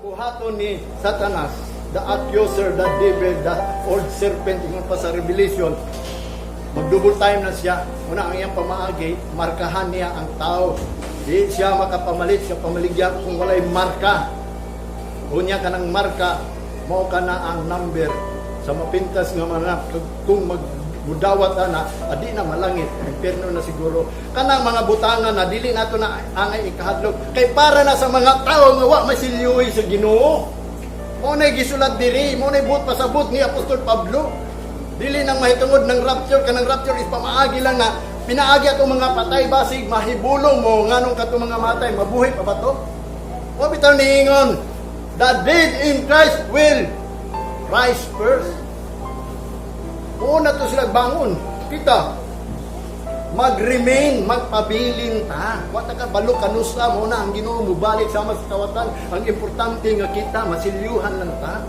Buhaton ni Satanas, the accuser, the devil, the old serpent, ingon pa sa Revelation, mag-double time na siya. Una ang iyang pamaagi, markahan niya ang tao. Di siya makapamalit sa pamaligya kung walay marka. Unya ka ng marka, mao ka na ang number sa mapintas nga mga kung magmudawat ana, adi na malangit, impierno na siguro. Kanang mga butangan na dili nato na angay ikahadlok kay para na sa mga tao nga wa masilyuhi sa Ginoo. Mao na gisulat diri, mao na buot pasabot ni Apostol Pablo. Dili nang mahitungod ng rapture, kanang rapture is pamaagi lang na pinaagi atong mga patay, basig mahibulong mo nganong katong mga matay mabuhi pa ba to? Wa bitaw niingon, the dead in Christ will rise first. Una to sila bangon. Kita, mag-remain, magpabilin ta. Wa ta kabalo kanusa mo na ang Ginoo mubalik sama sa kawatan. Ang importante nga kita masilyuhan lang ta.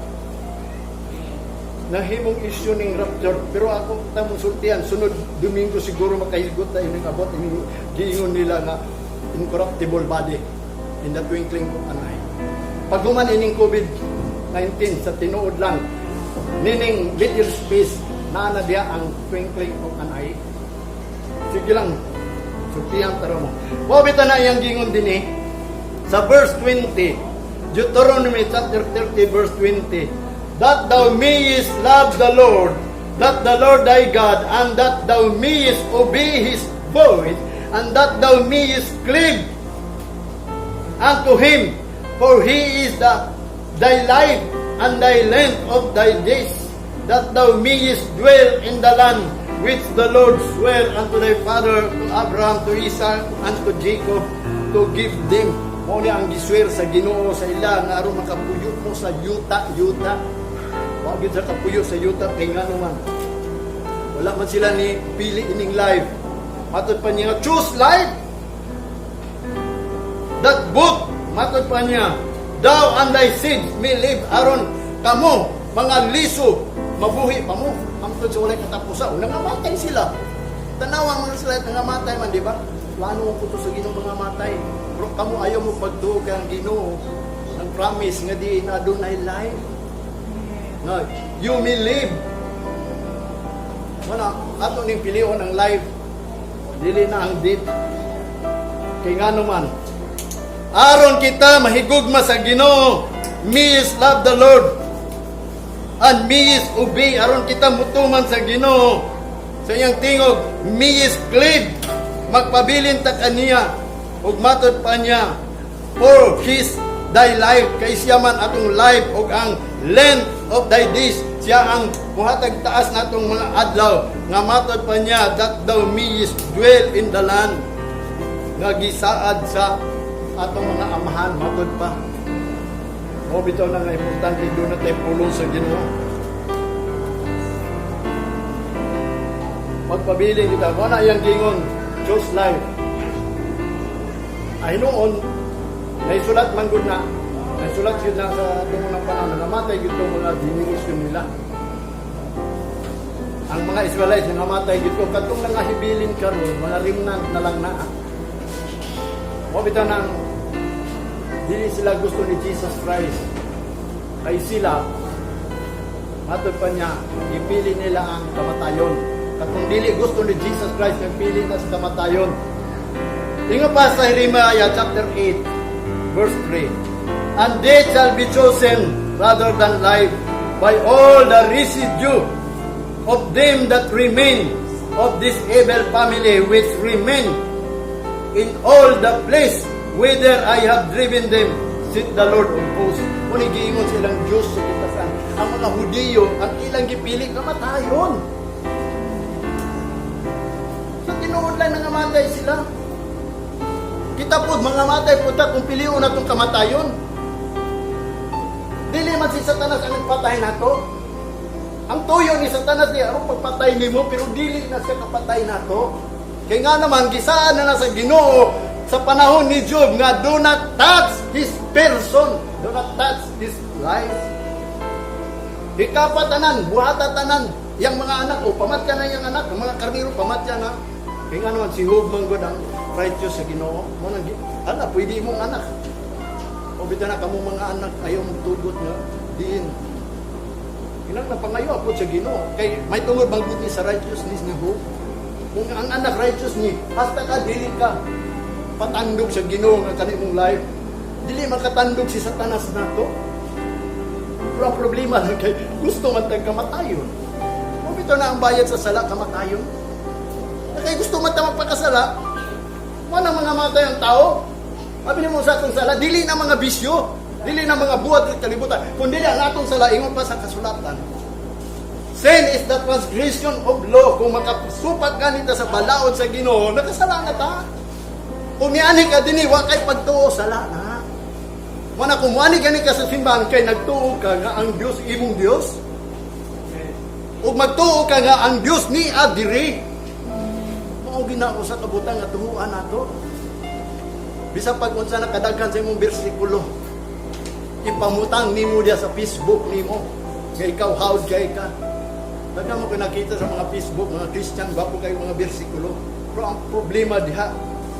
Nahimong issue ning rapture, pero ako ta mong sultihan sunod Domingo siguro makahigot ta ining abot ining giingon nila nga incorruptible body in the twinkling of an eye. Paghuman ining COVID-19, sa tinuod lang nining little space naa na diya ang twinkling of an eye. Sige lang, sultihan tara mo. Mao bitaw na iyang gingon dinhi sa verse 20, Deuteronomy chapter 30 verse 20, that thou mayest love the Lord, that the Lord thy God, and that thou mayest obey his voice, and that thou mayest cleave unto him, for he is thy life and thy length of thy days, that thou mayest dwell in the land which the Lord sware unto thy father, to Abraham, to Isaac, and to Jacob, to give them. Mao ni ang giswear sa Ginoo sa ila nga aron makapuyo mo sa yuta, yuta. Wa gyud sa kapuyo sa yuta kay ngano man. Wala man sila ni pili ining life. Matod pa niya, choose life. That both, matod pa niya, thou and thy seed may live, aron kamo, mga liso, mabuhi pa mo. Hangtod sa walay katapusan. Nangamatay sila. Tanawa mga sila nangamatay man, di ba? Plano ko to sa Ginoo mga matay. Pero kamo ayaw mo pagtuo kay ang Ginoo ng promise nga di na adunay life. Nga you may live. Wala, ato ning pilion ang life. Dili na ang death. Kay ngano man, aron kita mahigugma sa Ginoo, mayest love the Lord and mayest obey, aron kita mutuman sa Ginoo sa iyang tingog, mayest cleave, magpabilin ta kaniya, ug matod pa niya, for his thy life, kay siya man atong life ug ang length of thy days, siya ang muhatag taas natong mga adlaw, nga matod pa niya, that thou mayest dwell in the land nga gisaad sa atong mga amahan, matod pa. Mao bitaw na nga importante doon na tayo pulong sa Ginoo. Magpabilin kita. Mao na iyang gingon, choose life. Ay noon, naisulat man gud na, naisulat gud na sa atong unang panahon, na namatay gud tong mga generasyon nila. Ang mga Israelites nga namatay gud to, kadtong nangahibilin karon, mga remnant na lang na. Mao bitaw nang dili sila gusto ni Jesus Christ. Kay sila, matod pa niya, ipili nila ang kamatayon. Katong dili gusto ni Jesus Christ, nagpili na sa kamatayon. Tingnan pa sa Jeremiah chapter 8, verse 3. And death shall be chosen rather than life by all the residue of them that remain of this evil family which remain in all the place whither I have driven them, said the Lord of hosts. Kung giingon silang Diyos sa kitasan, ang mga Hudiyo, ang ilang gipili, kamatayon. Sa tinuod lang nangamatay sila. Kita po, mga matay po ta kung pilion natong kamatayon. Dili man si Satanas ang nagpatay nato. Ang tuyo ni Satanas niya, aron pagpatay nimo, pero dili na siya kapatay nato. Kaya nga naman, gisaan na na sa Ginoo sa panahon ni Job nga do not touch his person, do not touch his life. Hikapa tanan, buhata tanan, yang mga anak, o pamatya na yung anak, ang mga karnero, pamatya na. Kaya nga naman, si Job man gud ang righteous sa Ginoo. Mo nang, ala, pwede imong anak. O bitaw na kamo mga anak, ayaw magtugot nga diin. Inang napangayo ako sa Ginoo. Kay may tungod bang ni sa righteousness ni Hope. Kung ang anak righteous ni, hasta ka dili ka patandog sa Ginoo nga kani mong life. Dili makatandog si Satanas nato. Pero ang problema lang kay gusto man tag kamatayon. Mao bitaw na ang bayad sa sala, kamatayon. Na kay gusto man ta magpakasala, wala mga matay ang tao. Sabi mo sa atong sala, dili na mga bisyo, dili na mga buhat sa kalibutan, kundi ang atong sala, ingon pa sa kasulatan. Sin is the transgression of law. Kung makasupak ganita sa balaod sa Ginoo, nakasala na ta. Kung niani ka dinhi, wa kay pagtuo, sala na. Mana kung muani gani ka sa simbahan kay nagtuo ka nga ang Dios imong Dios. Ug magtuo ka nga ang Dios ni diri. Mao ginao sa kabutan nga tuhuan nato. Bisan pag unsa na kadaghan sa imong bersikulo, ipamutang nimo diya sa Facebook nimo nga ikaw hawd kay ka. Daghan mo ko nakita sa mga Facebook, mga Christian, gwapo kayo mga bersikulo. Pero ang problema diha,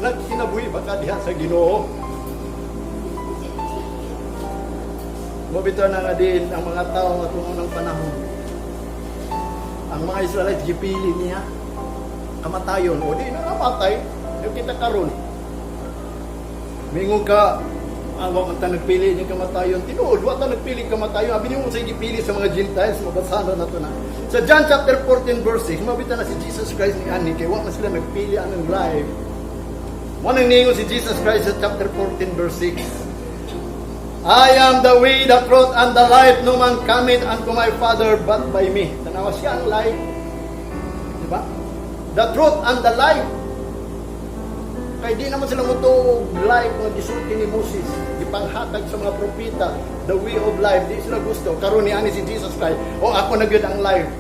nagkinabuhi ba ka diha sa Ginoo? Mao bitaw na nga din ang mga tao nga tungo ng panahon. Ang mga Israelites gipili niya kamatayon o di na namatay yung kita karon. Mingon ka, ah, wa man ta nagpili ni kamatayon. Tinuod, wa ta nagpili kamatayon. Abi nimo sa gipili sa mga Gentiles, mabasa na nato na. Sa John chapter 14 verse 6, mabita na si Jesus Christ ni ani kay wa man sila nagpili anang life. Mo nang ningon si Jesus Christ sa chapter 14 verse 6. "I am the way, the truth, and the life. No man cometh unto my Father but by me." Tanawa, siya ang life. Di ba? The truth and the life. Kay di naman sila motuo og life nga gisulti ni Moses, gipanghatag sa mga propeta, the way of life, di sila gusto. Karon ni ani si Jesus Christ, "O ako na gyud ang life.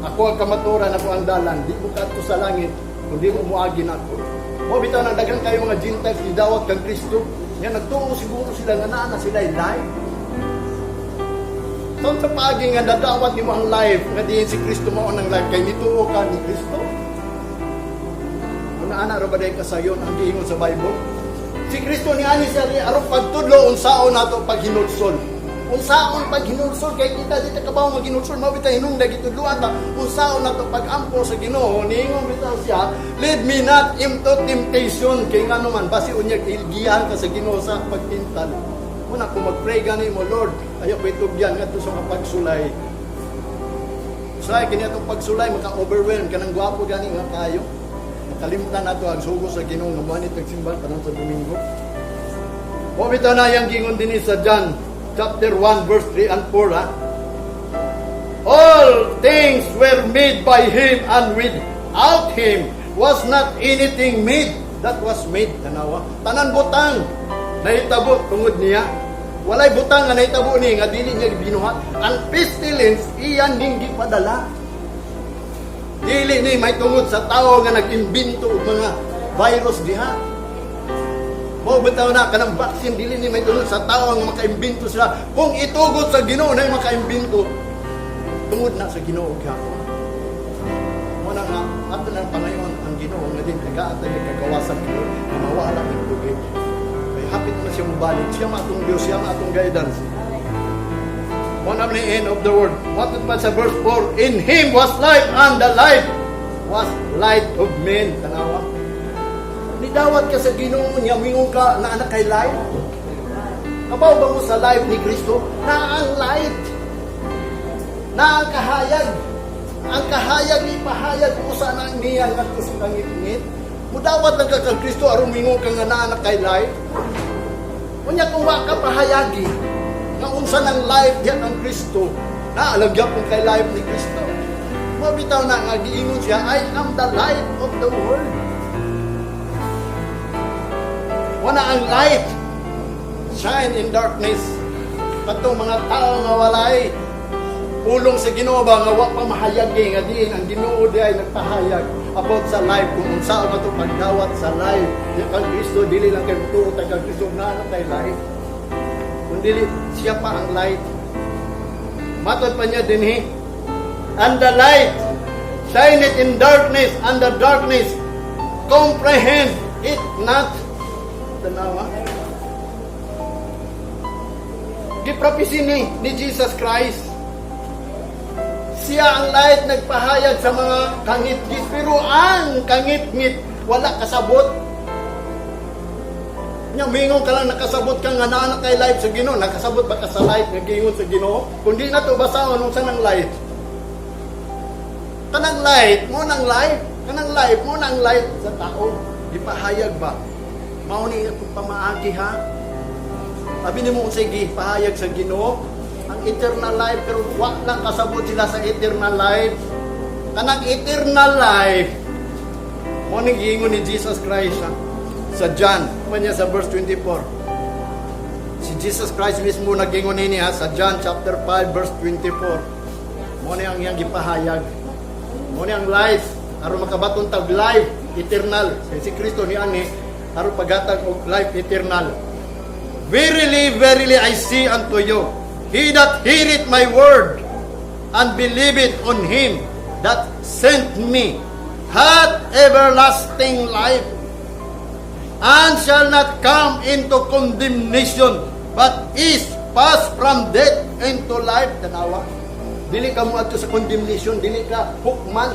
Ako ang kamaturan, ako ang dalan. Di mo kadto sa langit kung di mo muagi nako." Mao bitaw nang daghan kayo mga Gentiles gidawat kang Kristo. Nga nagtuo siguro sila nga naa na sila life. So sa paagi nga dadawat nimo ang life nga diin si Kristo mao ang life kay nituo ka ni Kristo. Una ana ra ba day kasayon ang giingon sa Bible? Si Kristo ni ani siya ni aron pagtudlo unsaon nato paghinulsol. Unsaon paghinulsol kay kita di ta kabaw maghinulsol, mao bitaw hinungdan gitudloan ta unsaon nato pagampo sa Ginoo. Niingon bitaw siya, "Lead me not into temptation," kay ngano man basi unyag ilgiyahan ka sa Ginoo sa pagtintal. Una kung mag-pray gani mo, "Lord, ayaw ko itugyan ngadto sa mga pagsulay." Usahay kini atong pagsulay maka-overwhelm kanang gwapo gani nga kayo. Makalimtan nato ang sugo sa Ginoo nga moani tagsimba karon sa Domingo. Mao bitaw na yang gingon dinhi sa John chapter 1 verse 3 and 4, ha. "All things were made by him, and without him was not anything made that was made." Tanawa. Tanan butang nahitabo tungod niya. Walay butang nga nahitabo ni nga dili niya gibinuhat. Ang pestilence iyan ning gipadala. Dili ni may tungod sa tao nga nag-imbento og mga virus diha. Mao bitaw na kanang vaccine, dili ni may tungod sa tao nga makaimbento sila. Kung itugot sa Ginoo na makaimbento, tungod na sa Ginoo gyapon. Mo na nga ato nang pangayon ang Ginoo nga din tagaan tayo kagawasan kayo nga mawala ang tubig. Kay hapit na siya mobalik, siya atong Dios, siya atong guidance. One of the end of the word. What pa sa verse 4? "In him was life, and the life was light of men." Tanawa. Nidawat ka sa Ginoo niya, mingon ka na anak kay life. Kabaw ba mo sa life ni Kristo? Na ang light. Na ang kahayag. Ang kahayag ipahayag usa na niya ngadto sa kangitngit. Mudawat lang ka kang Kristo aron mingon ka nga naa na kay life. Unya kung wa ka pahayagi nga unsa ng life diyan ang Kristo, na alam gyapon kay life ni Kristo. Mao bitaw na nga giingon siya, "I am the light of the world." Wala ang light shine in darkness. Katong mga tao nga walay pulong sa Ginoo ba nga wa pa mahayag kay nga diin ang Ginoo di ay nagpahayag about sa life kung unsa man to pagdawat sa life. Di kang Kristo, dili lang kay mutuo ta kang Kristo na kay life. Kung dili siya pa ang light. Matod pa niya dinhi, "And the light shineth in darkness, and the darkness comprehend it not." Tanawa. Giprophesy ni Jesus Christ. Siya ang light, nagpahayag sa mga kangitngit, pero ang kangitngit wala kasabot. Nya mingon ka lang nakasabot ka nga naa na kay light sa Ginoo, nakasabot ba ka sa light nga giingon sa Ginoo? Kung di na to basahon, unsa nang light? Kanang light mo nang light, kanang light mo nang light sa tao. Gipahayag ba? Mao ni akong pamaagi, ha. Abi nimo unsay gipahayag sa Ginoo? Ang eternal life, pero wa lang kasabot sila sa eternal life. Kanang eternal life mo ning giingon ni Jesus Christ, ha? Sa John, pa niya sa verse 24. Si Jesus Christ mismo nagingon nini, ha, sa John chapter 5 verse 24. Mo ni ang iyang gipahayag. Mo ni ang life aron makabaton tag life eternal. Kay si Kristo ni ani aron paghatag og life eternal. "Verily, verily, I say unto you, he that heareth my word and believeth on him that sent me hath everlasting life, and shall not come into condemnation, but is passed from death into life." Tanawa. Dili ka mo adto sa condemnation, dili ka hukman.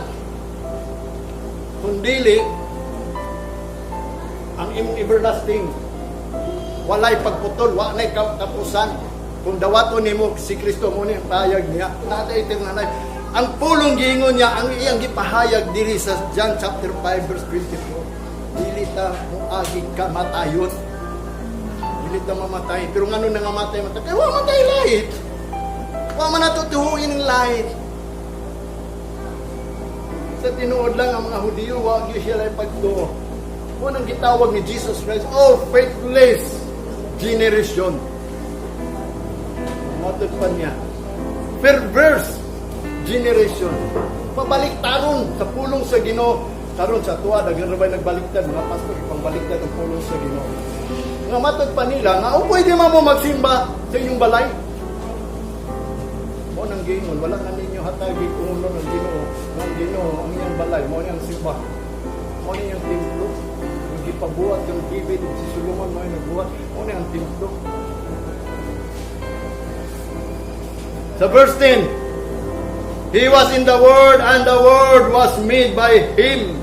Kung dili, ang imong everlasting, walay pagputol, walay katapusan. Kung dawaton nimo si Kristo, mo ni ang pahayag niya, naa eternal life. Ang pulong giingon niya, ang iyang gipahayag diri sa John chapter 5 verse 24. Dili ta moagi kamatayon. Dili ta mamatay. Pero ngano nangamatay man ta? Kay wa man tay light. Wa man nato tuhuin ang light. Sa tinuod lang, ang mga Hudiyo, wa gyud sila pagtuo. Mo nang gitawag ni Jesus Christ, "Oh faithless generation." Matod pa niya, "Perverse generation." Pabaliktaron sa pulong sa Ginoo. Karon sa tuwa, daghan ra bay nagbaliktad, mga pastor ipangbaliktad ang pulong sa Ginoo. Nga matod pa nila nga, "Oh, pwede man mo magsimba sa inyong balay." Mo nang giingon, wala na ninyo hatagi kung ng Ginoo, ng Ginoo ang iyang balay, mo niyang simba. Mo niyang templo. Gipabuhat yung David ug si Solomon mo nagbuhat, mo niyang templo. Sa verse 10, "He was in the world, and the world was made by Him,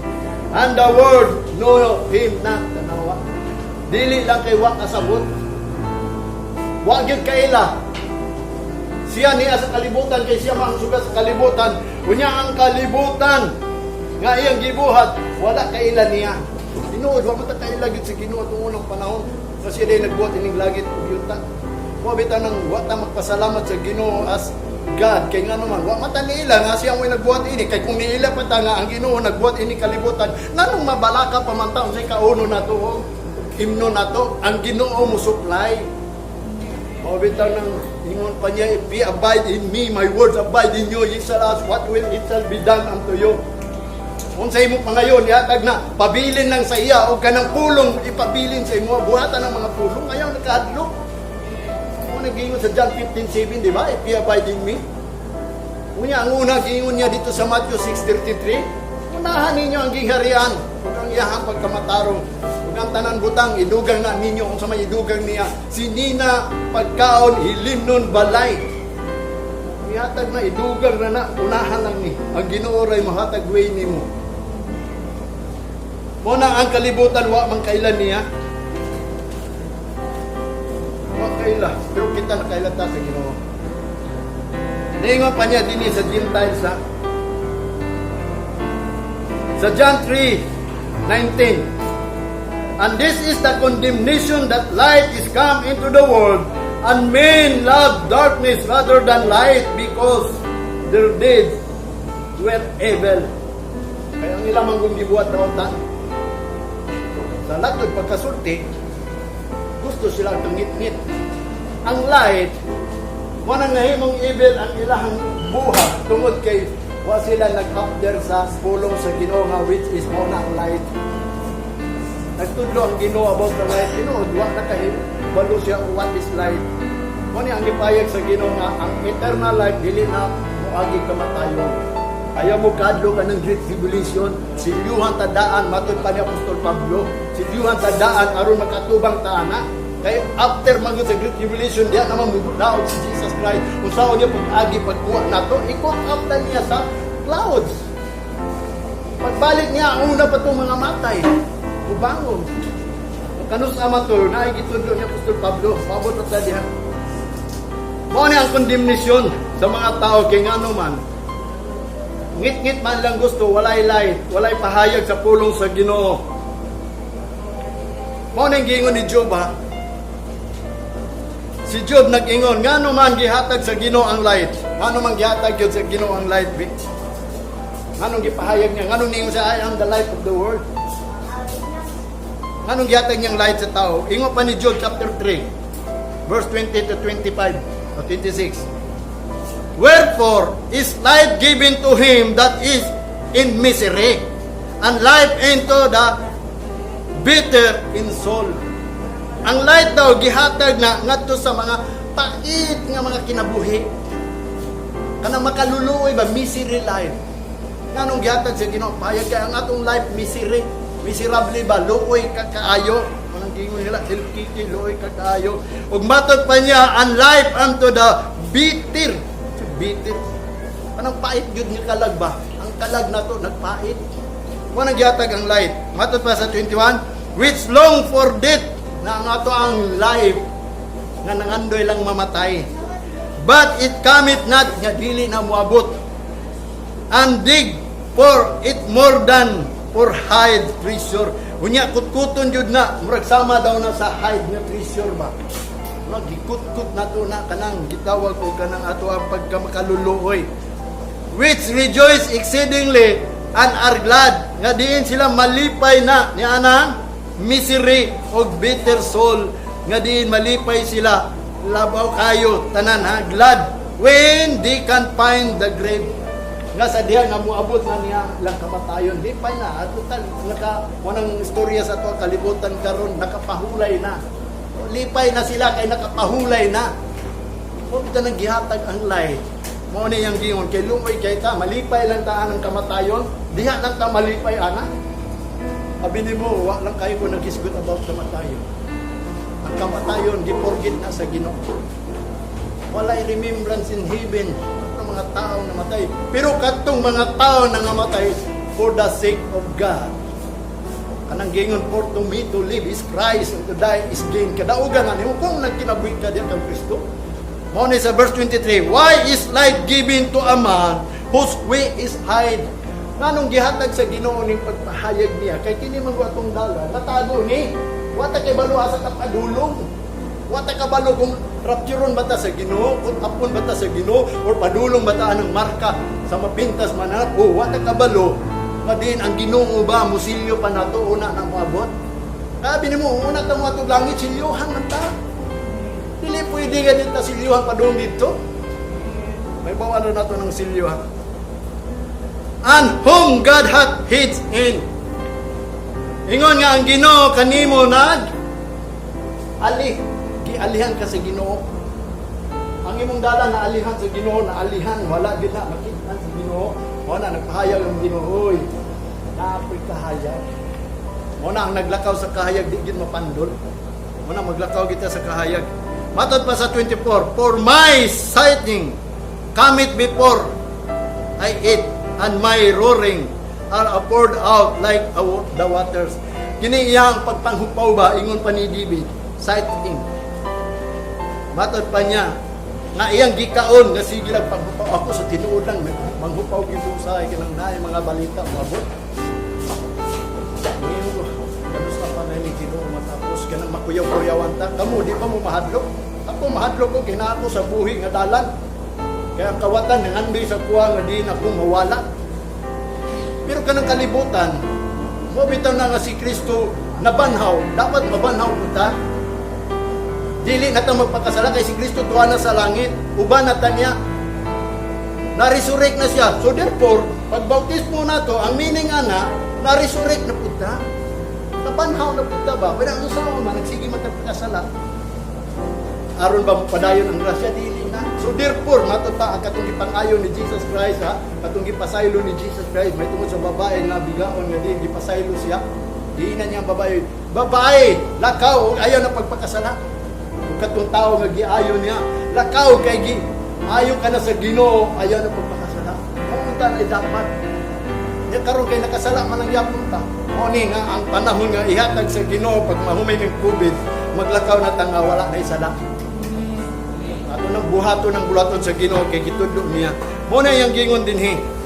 and the world know Him not." Tanawa. Dili lang kay wa kasabot. Wa gyud kaila. Siya niya sa kalibutan kay siya man ang sugat sa kalibutan. Unya ang kalibutan nga iyang gibuhat, wala kaila niya. Tinuod, wa man ta kaila gyud sa Ginoo atong unang panahon. Kasi siya nagbuhat ining langit ug yuta. Wa bitaw nang wa ta magpasalamat sa Ginoo as God kay ngano man wa man ta niila nga siya mo'y nagbuhat ini. Kay kung niila pa ta nga ang Ginoo nagbuhat ini kalibutan, nganong mabalaka pa man ta unsay kauno nato o imno nato? Ang Ginoo mo supply. Mao bitaw nang ingon pa niya, "If ye abide in me, my words abide in you, ye shall ask what will, it shall be done unto you." Unsa imo pangayon, ihatag na. Pabilin lang sa iya o kanang pulong ipabilin sa imo, buhatan ng mga pulong, ayaw nakahadlok. Mo nag-ingon sa John 15:7, di ba? "If ye abide in me." Unya, ang una giingon niya dito sa Matthew 6:33, "Unahan ninyo ang gingharian ug ang iyahang pagkamatarong. Ug ang tanan butang idugang na ninyo." Unsa may idugang niya? Sinina, pagkaon, ilimnon, balay. Ihatag na, idugang na na, unahan lang ni. Ang Ginoo ray mohatag way nimo. Mo na ang kalibutan wa man kailan niya. Wa kaila, pero kita nakaila ta sa Ginoo. Ningon pa niya dinhi sa Gentiles, ha. Sa John 3:19. "And this is the condemnation, that light is come into the world, and men love darkness rather than light because their deeds were evil." Kaya ang ilang manggong gibuhat daotan. Sa latod pagkasulti, gusto sila tungit-ngit. Ang light, wala nga himong evil ang ilahang buhat tungod kay wa sila nag-after sa pulong sa Ginoo nga which is mao na ang light. Nagtudlo ang Ginoo about the light. Tinuod, wa na kahibalo siya what is light. Mo ni ang gipahayag sa Ginoo nga ang eternal life, dili na moagi kamatayon. Ayaw mo kadlo ka ng Great Tribulation, silyuhan tadaan, matod pa ni Apostol Pablo, silyuhan tadaan aron makatubang ta ana. Kay after man gud sa Great Tribulation, diya naman mudaog si Jesus Christ. Kung saan niya pag-agi pagkuha nato, i-caught up na niya sa clouds. Pagbalik niya, ang una pa itong mga matay. Ubangon. Kanus ama to, naay gitudlo ni Apostol Pablo. Paabot na ta diha. Mao ni ang condemnation sa mga tao kay ngano man ngit-ngit man lang gusto, walay light, walay pahayag sa pulong sa Ginoo. Mao ning giingon ni Job, ha. Si Job nag-ingon, ngano man gihatag sa Ginoo ang light? Ngano man gihatag gyud sa Ginoo ang light, bi? Nganong gipahayag niya? Nganong niingon siya, "I am the light of the world"? Nganong gihatag niyang light sa tao? Ingon pa ni Job chapter 3, verse 20 to 25 o 26. "Wherefore is light given to him that is in misery, and life unto the bitter in soul?" Ang light daw gihatag na ngadto sa mga pait nga mga kinabuhi. Kanang makaluluoy ba, misery life. Nganong gihatag sa Ginoo pahayag kay ang atong life misery, miserable ba, luoy ka kaayo. Manang giingon nila LKK, luoy ka kaayo. Ug matod pa niya, "And life unto the bitter." Bitter. Kanang pait gyud nga kalag ba? Ang kalag nato nagpait. Wa nang gihatag ang light. Matod pa sa 21, "Which long for death," na ang ato ang life nga nangandoy lang mamatay. "But it cometh not," nga dili na moabot. "And dig for it more than for hid treasure." Unya kutkuton jud na, murag sama daw na sa hide nga treasure ba. Murag gikutkot na to na kanang gitawag ko kanang ato ang pagkamakaluluoy. "Which rejoice exceedingly and are glad," nga diin sila malipay na ni anang misery og bitter soul, nga diin malipay sila labaw kayo tanan, ha, "glad when they can find the grave," nga sa diha nga moabot na niya lang kamatayon, lipay na. At total naka wanang istorya sa ato kalibutan karon, nakapahulay na. Lipay na sila kay nakapahulay na. O kita nang gihatag ang light. Mao ni yang giingon kay luoy kay ta, malipay lang ta ang kamatayon, diha lang ta malipay ana. Abi nimo, wa lang kayo ko naghisgot about kamatayon. Ang kamatayon gi-forget na sa Ginoo. Walay remembrance in heaven ng mga tao namatay. Pero katong mga tao na namatay for the sake of God. Kanang giingon, "For to me to live is Christ and to die is gain." Kadaugan na nimo kung nagkinabuhi ka diyan kang Kristo. Mao ni sa verse 23, "Why is light given to a man whose way is hid?" Nganong gihatag sa Ginoo ning pagpahayag niya? Kay kini man atong dala, natago ni. Wa ta kay balo asa ta padulong. Wa ta kabalo kung rapturon ba ta sa Ginoo, kung apon ba ta sa Ginoo, or padulong ba ta anang marka sa mapintas man o wa ta kabalo. Nga ang Ginoo ba musilyo pa nato una na moabot. Sabi nimo, una ta mo atong langit, silyuhan man ta. Dili pwede ka din ta silyuhan padung dito. May bawa na nato ng silyuhan. "And whom God hath hid in." Ingon nga ang Ginoo kanimo nag ali, gialihan ka sa Ginoo. Ang imong dala na alihan sa Ginoo, na alihan, wala gid na makita sa Ginoo. Wala nagpahayag ang Ginoo, oy. Naapoy kahayag. Mo na ang naglakaw sa kahayag di gid mapandol. Mo na maglakaw kita sa kahayag. Matod pa sa 24, "For my sighing cometh before I eat, and my roaring are poured out like the waters." Kini iyang pagpanghupaw ba, ingon pa ni David, sighing. Matod pa niya, nga iyang gikaon nga sige lang panghupaw. Ako sa tinuod lang, manghupaw gyud usahay kanang naay mga balita moabot. Ngayon ko, kanus pa na ni Ginoo matapos kanang makuyaw-kuyawan ta. Kamo di pa mo mahadlok. Ako mahadlok ko kay naa ako sa buhi nga dalan. Kaya ang kawatan nangandoy sa kuha nga di na ako mawala. Pero kanang kalibutan, mo bitaw na nga si Kristo nabanhaw, dapat mabanhaw po ta. Dili na ta magpakasala kay si Kristo tuwa na sa langit, uban na ta niya. Na-resurrect na siya. So therefore, pag bautismo na to, ang meaning ana, na-resurrect na pud ta. Nabanhaw na pud ta ba? Pero ang usawa man, nagsige man ta pagkasala. Aron ba padayon ang grasya? Dili na. So therefore, matod pa ang katong gipangayo ni Jesus Christ, ha? Katong gipasaylo ni Jesus Christ, may tungod sa babae nga bigaon nga di gipasaylo siya. Di na niya ang babae, Babae, lakaw ug ayaw na pagpakasala. Ug katong tao nga giayo niya, lakaw kay gi ayo ka na sa Ginoo, ayaw na pagpakasala. Mao unta na dapat. Nya karon kay nakasala man ang yapon ta. Mao ni nga ang panahon nga ihatag sa Ginoo pag mahumay ng COVID, maglakaw na ta nga wala na sala. Ato nang buhaton ang buluhaton sa Ginoo kay gitudlo niya. Mao na iyang gingon dinhi.